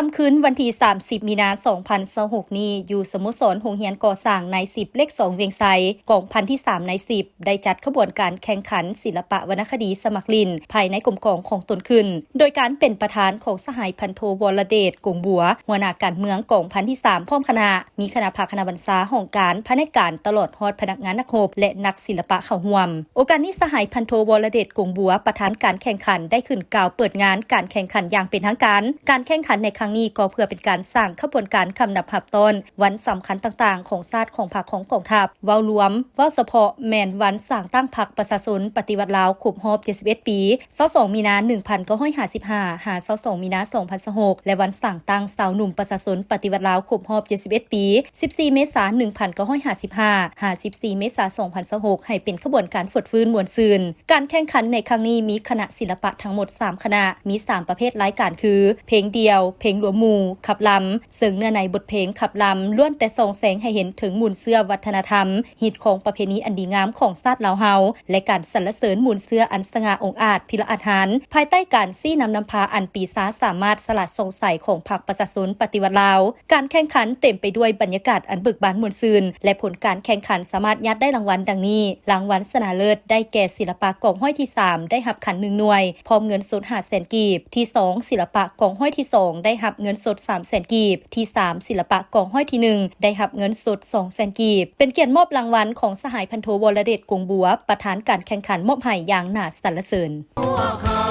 ຄ່ຳຄືນວັນທີສາມສິບ ມີນາ ສອງພັນຊາວຫົກນີ້, ຢູ່ສະໂມສອນໂຮງຮຽນກໍ່ສ້າງນາຍສິບ ເລກສອງ ວຽງໄຊ, ກອງພັນທີສາມນາຍສິບ ໄດ້ຈັດຂະບວນການແຂ່ງຂັນສິລະປະວັນນະຄະດີສະໝັກຫຼິ້ນ ພາຍໃນກົມກອງຂອງຕົນຂຶ້ນ, ໂດຍການເປັນປະທານຂອງສະຫາຍພັນໂທ ວໍລະເດດ ກົງບົວ, ຫົວໜ້າການເມືອງກອງພັນທີສາມ ພ້ອມຄະນະ, ມີຄະນະພັກຄະນະບັນຊາ, ຫ້ອງການ, ພະແນກການ, ຕະຫຼອດຮອດພະນັກງານນັກຮົບ ແລະ ນັກສິລະປະເຂົ້າຮ່ວມ. ໂອກາດນີ້, ສະຫາຍພັນໂທ ວໍລະເດດ ກົງບົວ, ປະທານການແຂ່ງຂັນ, ໄດ້ຂຶ້ນກ່າວເປີດງານການແຂ່ງຂັນຢ່າງເປັນທາງການ. ການແຂ່ງຂັນໃນຄັ້ງນີ້ກໍເພື່ອເປັນການສ້າງຂະບວນການຄຳນັບຮັບຕ້ອນວັນສຳຄັນຕ່າງໆຂອງຊາດ, ຂອງພັກ, ຂອງກອງທັບ. ເວົ້າລວມ, ເວົ້າສະເພາະ, ແມ່ນວັນສ້າງຕັ້ງພັກປະຊາຊົນປະຕິວັດລາວຄົບຮອບເຈັດສິບເອັດປີ, ຊາວສອງ ມີນາ ໜຶ່ງພັນເກົ້າຮ້ອຍຫ້າສິບຫ້າ ຫາ ຊາວສອງ ມີນາ ສອງພັນຊາວຫົກ ແລະ ວັນສ້າງຕັ້ງຊາວໜຸ່ມປະຊາຊົນປະຕິວັດລາວຄົບຮອບເຈັດສິບເອັດປີ, ສິບສີ່ ເມສາ ໜຶ່ງພັນເກົ້າຮ້ອຍຫ້າສິບຫ້າ ຫາ ສິບສີ່ ເມສາ ສອງພັນຊາວຫົກ ໃຫ້ເປັນຂະບວນການຟົດຟື້ນມ່ວນຊື່ນ. ການແຂ່ງຂັນໃນຄັ້ງນີ້ມີຄະນະສິລະປະທັງໝົດສາມຄະນະ, ມີສາມປະເພດລາຍການຄື ເພງດ່ຽວ, ເພງລວມໝູ່, ຂັບລຳ, ເຊິ່ງເນື້ອໃນບົດເພງຂັບລຳ ລ້ວນແຕ່ສ່ອງແສງໃຫ້ເຫັນເຖິງມູນເຊື້ອວັດທະນະທຳ, ຮີດຄອງປະເພນີອັນດີງາມຂອງຊາດລາວເຮົາ ແລະ ການສັນລະເສີນມູນເຊື້ອອັນສະຫງ່າອົງອາດ, ພິລະອາດຫານ, ພາຍໃຕ້ການຊີ້ນຳນຳພາອັນປີຊາສາມາດສະຫຼາດສ່ອງໃສຂອງພັກປະຊາຊົນປະຕິວັດລາວ. ການແຂ່ງຂັນເຕັມໄປດ້ວຍບັນຍາກາດອັນເບີກບານມ່ວນຊື່ນ ແລະ ຜົນການແຂ່ງຂັນສາມາດຍາດໄດ້ລາງວັນດັ່ງນີ້: ລາງວັນຊະນະເລີດໄດ້ແກ່ສິລະປະກອງຮ້ອຍທີສາມ ໄດ້ຮັບຂັນໜຶ່ງໜ່ວຍ ພ້ອມເງິນສົດຫ້າແສນກີບ, ທີສອງ ສິລະປະກອງຮ້ອຍທີສອງ ໄດ້ຮັບເງິນສົດສາມແສນກີບ, ທີສາມ ສິລະປະກອງຮ້ອຍທີໜຶ່ງ ໄດ້ຮັບເງິນສົດສອງແສນກີບ. ເປັນກຽດມອບລາງວັນຂອງສະຫາຍພັນໂທ ວໍລະເດດ ກົງບົວ, ປະທານການແຂ່ງຂັນ ມອບໃຫ້ຢ່າງໜ້າສັນລະເສີນ. ພວກເຮົາ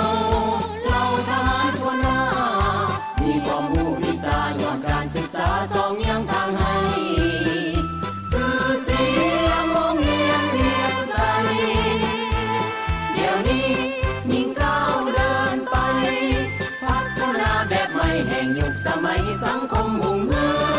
ເຫຼົ່າທະຫານຄົນໜ້າ ມີຄວາມຮູ້ວິຊາ ຍ້ອນການສຶກສາສ່ອງຍັງທາງໃຫ້ ຊື່ສຽງໂຮງຮຽນວຽງໄຊ ດຽວນີ້ຍິ່ງກ້າວເດີນໄປ ພັດທະນາແບບໃໝ່ແຫ່ງຍຸກສະໄໝ ສັງຄົມຮຸ່ງເຮືອ